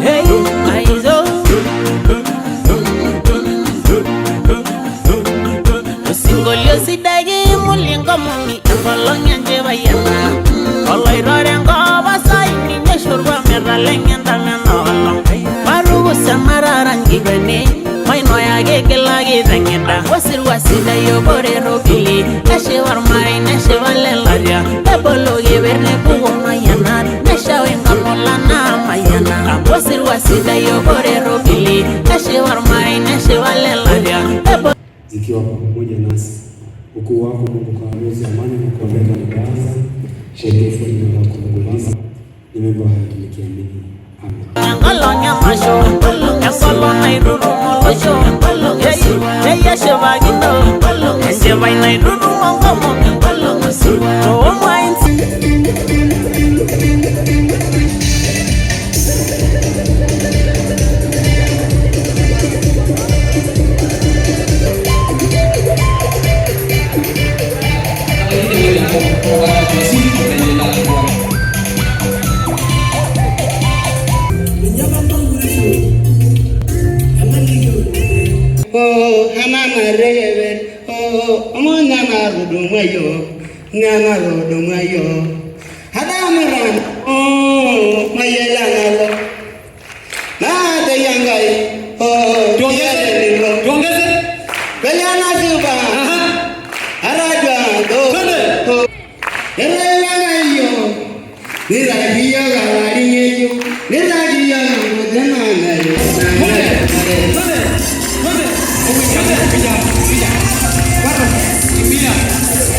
Hey, aizo. Osinkolio sidai kiimuli enkomoni enkolong enchipai ena oloiroro enkop osai ninye oishorua metaleng'e entano enoolong matukusa emarara nkikwene mainuyaki igilaki teng'ida osirua sidai obore eropili neshipa ormarei neshipa lelatia ebolo keper nepuku mayianat neshau enkamula naamayiana osirua sidai obore eropili neshipa ormarei neshipa lelatia ebolo Zikiwa pamoja nasi. Ukuu wako Mungu kawajaze amani na kuwaleta Gaza. Utukufu jina lako Mungu Baba. Nimeomba haya nikiamini. Amen. Enkolong emasho enkolong naitutum olosho eyeshipakino enchipai naitutum enkomom toomwain. Oh, hanana rever. Oh, omo nana rodumayo. Nana rodumayo. Hadamaran. Oh, mayela nalo. Na tayangai. Oh, Tuongeze. Tuongeze. Kaliana suba. Arajwa do. Twende. Oh. Elena yo. Niragiyo gawariyo. Niragiyo godana yo. Twende. Twende. Twende. Twende. Pija, pija. Cuatro. Kimbia.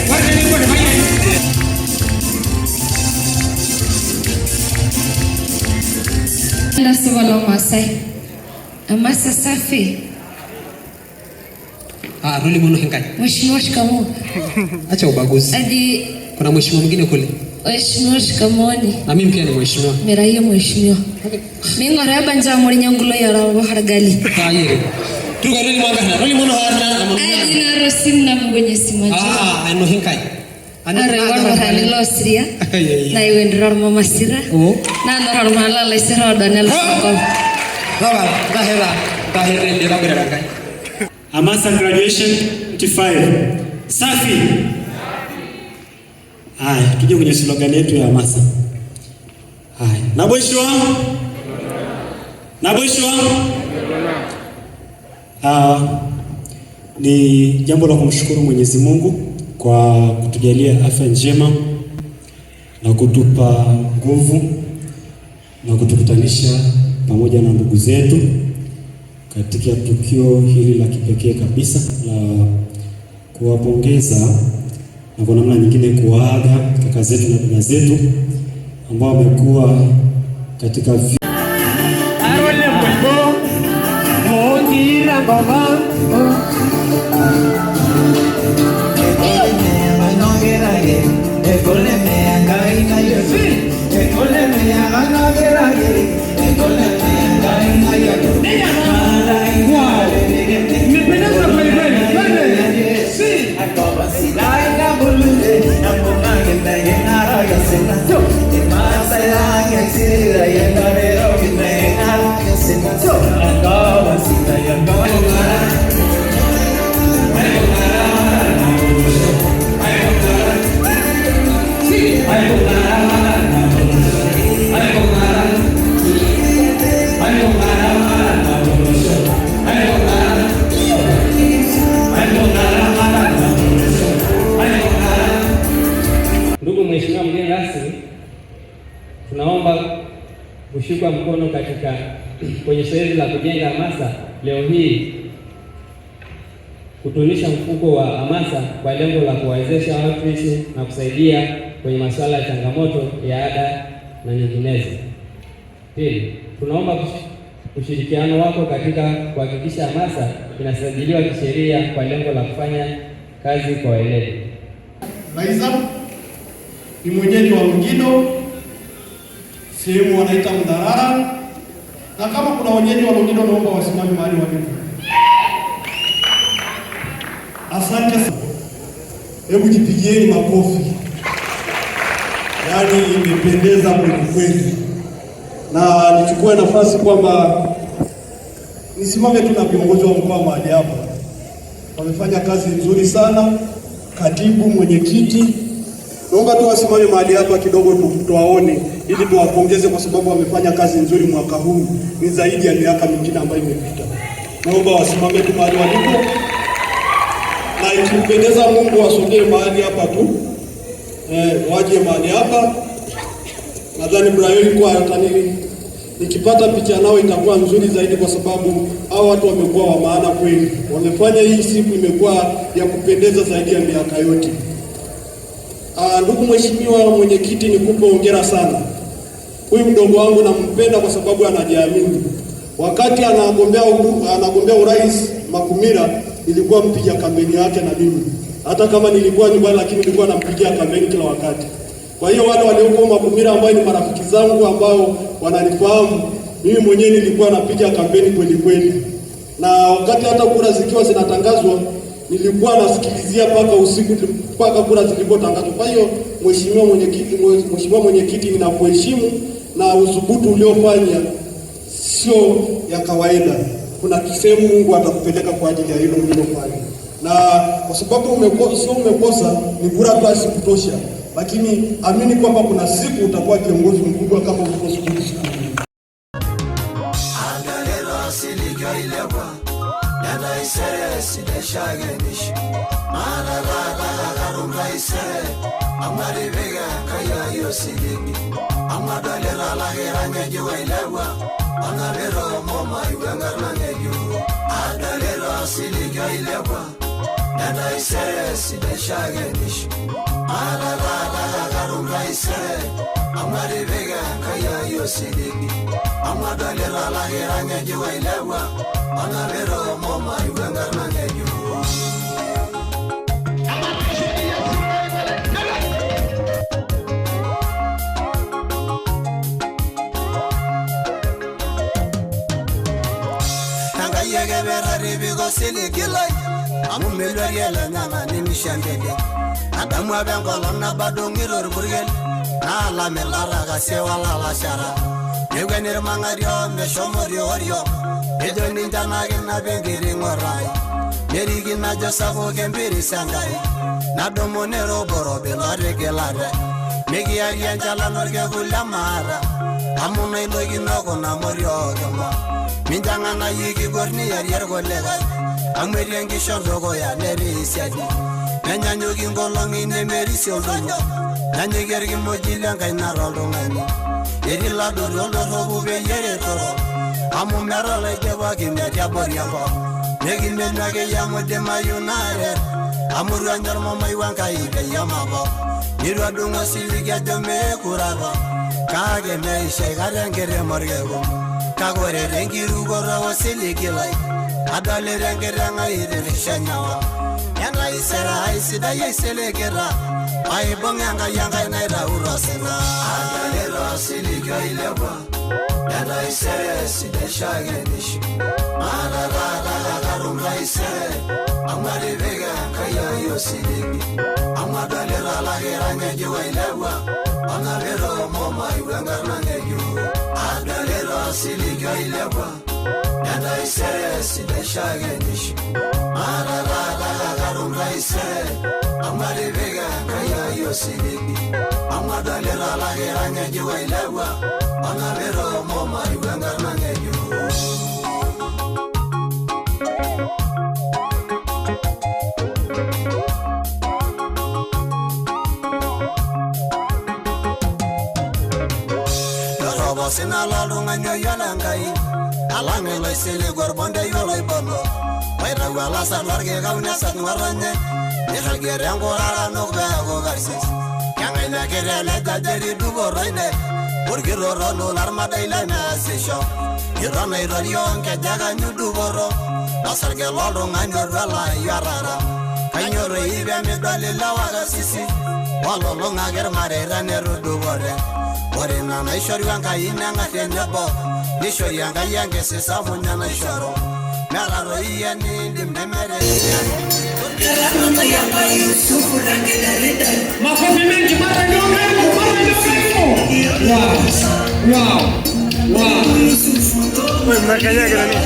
Cuatro, cuatro, vaya. Nasuba Maasai. Hamasa safi. Ah, Ruli Mono Henkai. Mheshimiwa, shikamoo. Acha ubaguzi. Hadi Kuna mheshimiwa mwingine kule. Mheshimiwa, shikamooni. Na mimi pia ni mheshimiwa. Mirayo mheshimiwa. Ming'ora banja murinyangulo yara hargali. Tayari. Tuko Ruli Mono kana. Ruli Mono harna. Adi naro simna mwenye simaji. Ah, ano Henkai. Ano Are war warani losria. Na iwe ndror mama sira. Oh. Na ndror mala lesira Daniel Sokol. Baba, tahera, tahera ndio kabla Henkai. Hamasa graduation 25. Safi. Haya, tuje kwenye slogan yetu ya hamasa. Haya, naboishwa. Naboishwa. Ni jambo la kumshukuru Mwenyezi Mungu kwa kutujalia afya njema na kutupa nguvu na kutukutanisha pamoja na ndugu zetu katika tukio hili la kipekee kabisa la kuwapongeza na kwa namna nyingine kuwaaga kaka zetu na dada zetu ambao wamekuwa katika Nimependezwa kweli kweli. Twende. Si. Ndugu Mheshimiwa mgeni rasmi, tunaomba kushikwa mkono katika kwenye zoezi la kujenga hamasa leo hii, kutunisha mfuko wa hamasa kwa lengo la kuwawezesha watumishi na kusaidia kwenye masuala ya changamoto ya ada na nyinginezo. Pili, tunaomba ushirikiano wako katika kuhakikisha hamasa inasajiliwa kisheria kwa lengo la kufanya kazi kwa weledi. Laiza ni mwenyeji wa Longido, sehemu wanaita Mdarara. Na kama kuna wenyeji wa Longido, naomba wasimame mahali walipo. Asante sana. Hebu jipigieni makofi. Yaani imependeza kweli kweli, na nichukue nafasi kwamba nisimame tu na viongozi wa mkoa mahali hapa, wamefanya kazi nzuri sana. Katibu, mwenyekiti, naomba tu wasimame mahali hapa kidogo tuwaone, ili tuwapongeze kwa sababu wamefanya kazi nzuri mwaka huu, ni zaidi ya miaka mingine ambayo imepita. Naomba wasimame tu mahali walipo, na ikimpendeza Mungu wasogee mahali hapa tu, waje mahali hapa. Nadhani Ibrahim kwa atani, nikipata picha nao itakuwa nzuri zaidi, kwa sababu hao watu wamekuwa wa maana kweli, wamefanya hii siku imekuwa ya kupendeza zaidi ya miaka yote. Ndugu mheshimiwa mwenyekiti, nikupe hongera sana. Huyu mdogo wangu nampenda kwa sababu anajiamini. Wakati anagombea urais Makumira, nilikuwa mpiga kampeni yake na mimi, hata kama nilikuwa nyumbani, lakini nilikuwa nampigia kampeni kila wakati. Kwa hiyo wale walioko Makumira ambao ni marafiki zangu ambao wananifahamu, mimi mwenyewe nilikuwa napiga kampeni kweli kweli, na wakati hata kura zikiwa zinatangazwa nilikuwa nasikilizia mpaka usiku, mpaka kura zilipotangazwa. Kwa hiyo mheshimiwa mwenyekiti, ninakuheshimu na udhubutu uliofanya sio ya kawaida. Kuna kisehemu Mungu atakupeleka kwa ajili ya hilo ulilofanya, na kwa sababu sio umekosa, ni kura tu hazikutosha, lakini amini kwamba kuna siku utakuwa kiongozi mkubwa kama ulivyosubiri siku hii. Adamu apa enkolong nabadung'ito orpurkel naalam ilarakasie walalashara nekweni irmang'ario meshomo oriong nejo ninche nakinap enkiring'oto ai neriki najo sapuk empiris Enkai nadumu neroborobi lotigilate mikiari enchalan orkekun lemaata amu nailokino kuna motiok kima mincho eng'anayio kigor niarie irkulikae amu etii enkishon dukuya netii siadi nenyanyuki nkolong'i nemerisio oldonyo nanyuki orkimoji lenkaina toltung'ani etii ladotu oldorropu peyie eretoro amu meeta olaidipaki metii abori enkop nekimenu akeyie amu idimayu naaret amu itu enya ormomoi wenkai peyie mapok nitu edung osiligi ajo meekure apa kake meisho aikata enkiteng orkekun kake ore tenkirukoto osiligi lai adolita enkiteng ai itirisha enyawa entaisere ai sidai aisiligita aibung' Enkai Enkai naitau tosina. Adolita osiligi oilepua entaisere sidai shakenisho maata taata kake atum taisere amu atipika Enkai ai osiligi amu adolita olakira ng'ejuk oilepua onapita ormomoi wenkarna ng'ejuk. Adolita osiligi oilepua entaisere sidai shakenisho maata taata kake atum taisere amu atipika Enkai ai osiligi amu adolita olakira ng'ejuk oilepua onapita ormomoi wenkarna ng'ejuk. Dorropu osina loltung'ani oyiolo Enkai alang' iloisiligu orbondei oloibolo oitau olasar lorkikau nesaj ng'otonye nirragie tenkurara nuk peeku karsis keng'ae lekitelej ajo etii dupoto ine orkitorronu lormadai lemeasisho iton aitorio nkejek anyu dupoto osarge loltung'ani otuala ayiatara Kainyoo doi pemidol ilewa karsisi ololong'a ake irmareita netudupore. Ore ina naishoru Enkai neng'ar tenebo, nishori Enkai enkisisa munye naishoru. Meeta doi eniindim nemeeta. Makofi mengi mara ndio karibu, mara ndio karibu. Wow. Wewe mnakanyaga nani?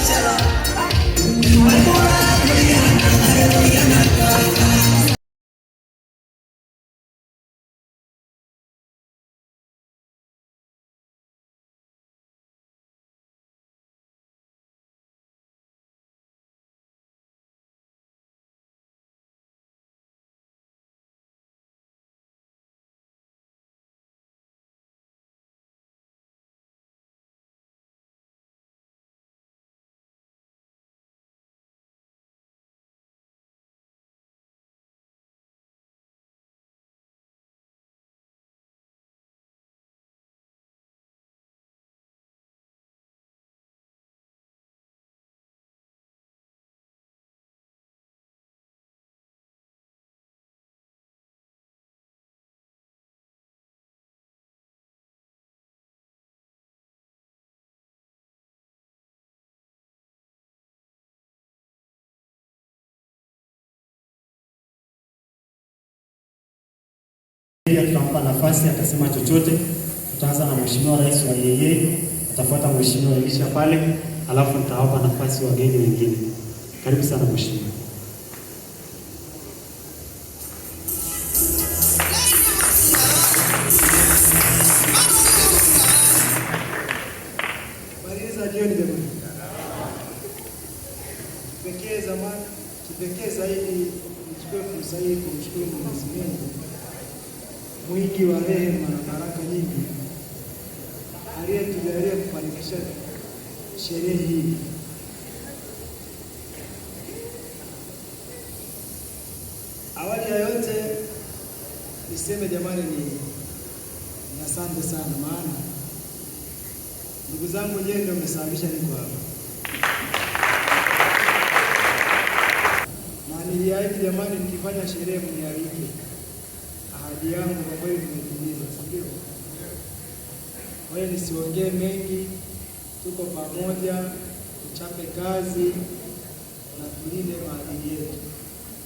Pia tutampa nafasi atasema chochote. Tutaanza na Mheshimiwa Rais wa EAA, atafuata Mheshimiwa Elisha pale, alafu nitawapa nafasi wageni wengine. Karibu sana Mheshimiwa. Habari za jioni jamani. Kipekee zaidi nichukue fursa hii kumshukuru Mwenyezi Mungu mwingi wa rehema na baraka nyingi aliyetujalia kufanikisha sherehe hii. Awali ya yote niseme jamani, ni asante sana, maana ndugu zangu nyewe ndio mmesababisha niko hapa, na niliahidi jamani, mkifanya sherehe mnialike. Ahadi yangu kwa kweli nimetimiza, si ndio? Kwa hiyo nisiongee mengi, tuko pamoja, tuchape kazi na tulinde maadili yetu.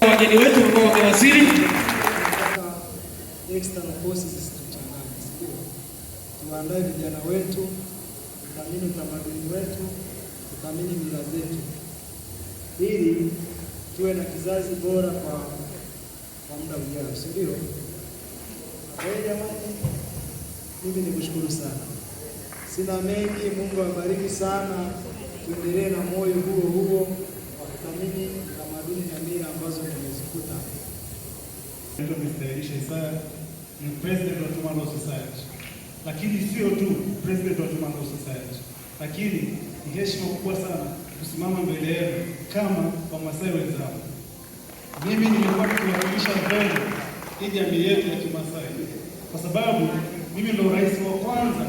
Wageni wetu ambao wamewasili, Nataka external forces zisituchanganye, si ndio? Tuwaandae vijana wetu, tuthamini utamaduni wetu, tuthamini mila zetu, ili tuwe na kizazi bora kwa muda ujao, si ndio? Kwa hiyo jamani, mimi nikushukuru sana, sina mengi. Mungu awabariki sana, tuendelee na moyo huo huo wa kuthamini tamaduni na mila ambazo tumezikuta. Naitwa Mr. Elisha Isaya, ni president wa Tuma Law Society. Lakini sio tu president wa Tuma Law Society, lakini ni heshima kubwa sana kusimama mbele yenu kama Wamasai wenzangu. Mimi nimekuwa nikiwakilisha vyema hii jamii yetu ya Kimasai kwa sababu mimi ndo rais wa kwanza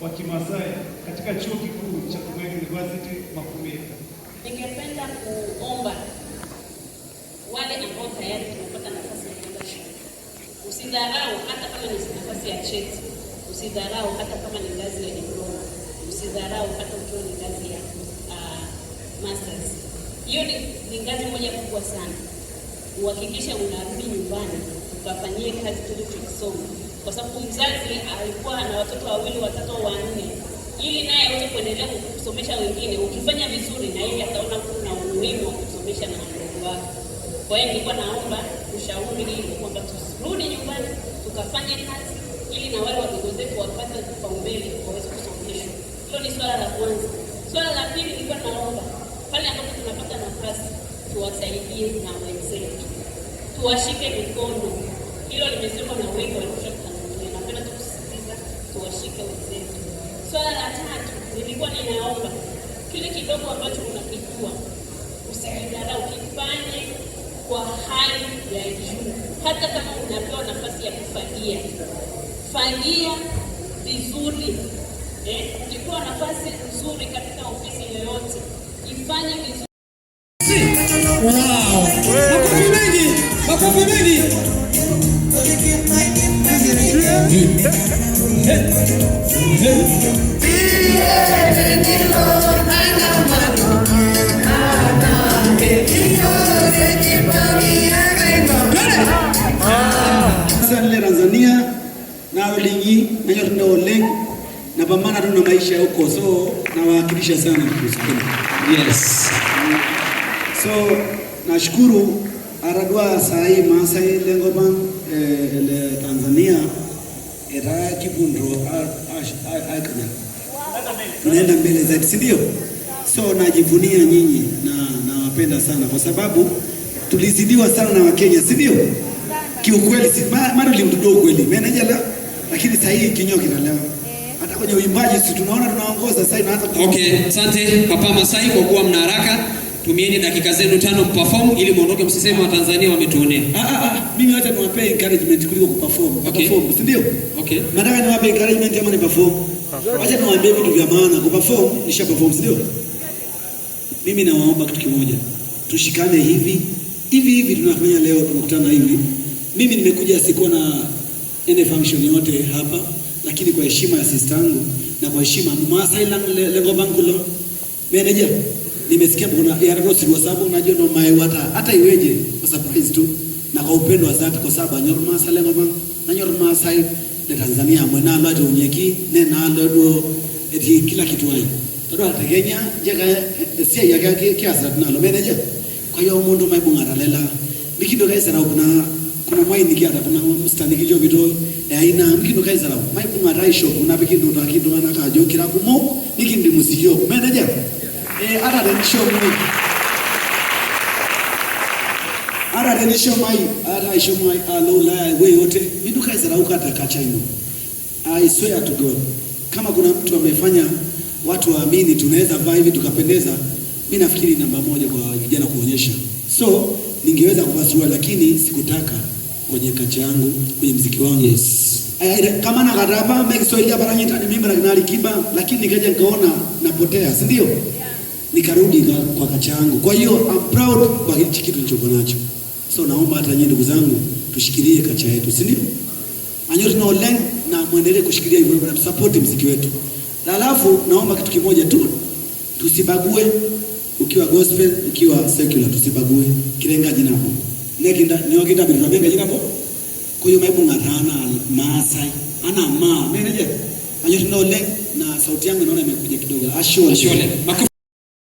wa Kimasai katika chuo kikuu cha Tumaini University Makumira. Ningependa kuomba wale ambao tayari tumepata nafasi ya kwenda shule, usidharau hata kama ni nafasi ya cheti, usidharau hata kama ni ngazi ya diploma, usidharau hata ukiwa ni ngazi ya masters. Hiyo ni ngazi moja kubwa sana. Uhakikishe unarudi nyumbani ukafanyie kazi kile ulichokisoma, kwa sababu mzazi alikuwa na watoto wawili, watatu au wanne, ili naye aweze kuendelea kusomesha wengine. Ukifanya vizuri, na yeye ataona kuna umuhimu wa kusomesha na wadogo wake. Kwa hiyo nilikuwa naomba ushauri ili kwamba turudi nyumbani tukafanye kazi, ili na wale wadogo zetu wapate kipaumbele waweze kusomeshwa. Hilo ni swala la kwanza. Swala la pili, nilikuwa naomba pale ambapo tunapata nafasi tuwasaidie na wenzetu, tuwashike mikono. Hilo limesemwa na wengi walikwisha kutangulia. Napenda tu kusisitiza tuwashike wenzetu. Swala la tatu, nilikuwa ninaomba kile kidogo ambacho unakijua usijidharau, kifanye kwa hali ya juu. Hata kama unapewa nafasi ya kufagia, fagia vizuri. Ukipewa nafasi nzuri katika ofisi yoyote, ifanye vizuri. Wow. Makofi mengi. Sasa Tanzania na lingi na oleng na pambana tu na maisha huko, so nawakilisha sana. Yes. So nashukuru aradwa sai Maasai lengo bang le Tanzania era kibundo aikanya tunaenda mbele zaidi, si ndio? So najivunia nyinyi na nawapenda sana kwa sababu tulizidiwa sana na Wakenya, si ndio? Kiukweli si mara ulimdudo kweli meneja la, lakini sasa hii kinyo kinalewa hata kwenye uimbaji si tunaona tunaongoza sasa inaanza. Okay, asante Papa Masai kwa kuwa mna haraka. Tumieni dakika zenu 5 mperform ili muondoke, msiseme wa Tanzania wametuonea. Mimi wacha niwape encouragement kuliko kuperform. Okay. Perform, si ndio? Okay. Nataka niwape encouragement ama ni perform? Wacha niwaambie vitu vya maana. Kuperform nisha perform, si ndio? Mimi nawaomba kitu kimoja. Tushikane hivi hivi hivi tunafanya leo, tunakutana hivi. Mimi nimekuja sikuwa na any function yote hapa, lakini kwa heshima ya sister yangu na kwa heshima Maasai lengo bangulo manager, nimesikia kuna ya Rose kwa sababu unajua no mai wata hata iweje kwa surprise tu na kwa upendo wa dhati, kwa sababu anyor Maasai lengo bang na nyor Maasai le Tanzania mwana lo unyeki ne na lo do eti kila kitu hayo tadwa Kenya jeka sia yake kiasi tunalo manager. Kwa hiyo mundu maibungara lela mikindo kaisa na kuna mwaini kiata kuna mstani kijo bito aina mikindo kaisa na maibungara isho kuna bikindo takindo ana kajo kira kumo nikindi musikio manager ara den show mimi ara den show mai ara isho mai alo la we yote mindo kaisa na ukata kacha ino. I swear to God, kama kuna mtu amefanya watu waamini tunaweza vaa hivi tukapendeza, mimi nafikiri namba moja kwa vijana kuonyesha. So ningeweza kuvaa suruali lakini sikutaka kwenye kacha yangu, kwenye muziki wangu. Yes. Kama na garaba make Swahili hapa nanyita ni mimi na Alikiba, lakini nikaja nikaona napotea, si ndio? Yeah. Nikarudi kwa kacha yangu. Kwa hiyo I'm proud kwa hichi kitu nilichokuwa nacho. So naomba hata nyinyi ndugu zangu tushikilie kacha yetu, si ndio? Anyo tunaoleng na muendelee kushikilia hivyo na support muziki wetu. Na alafu naomba kitu kimoja tu, tusibague. Ukiwa gospel, ukiwa secular, tusibague. Kirenga jina hapo. Nekinda nyokinda bitu jina hapo. Kwa hiyo maibunga rana Maasai ana ma manager. Anyo tunaoleng na sauti yangu naona imekuja kidogo. Ashole. Ashole.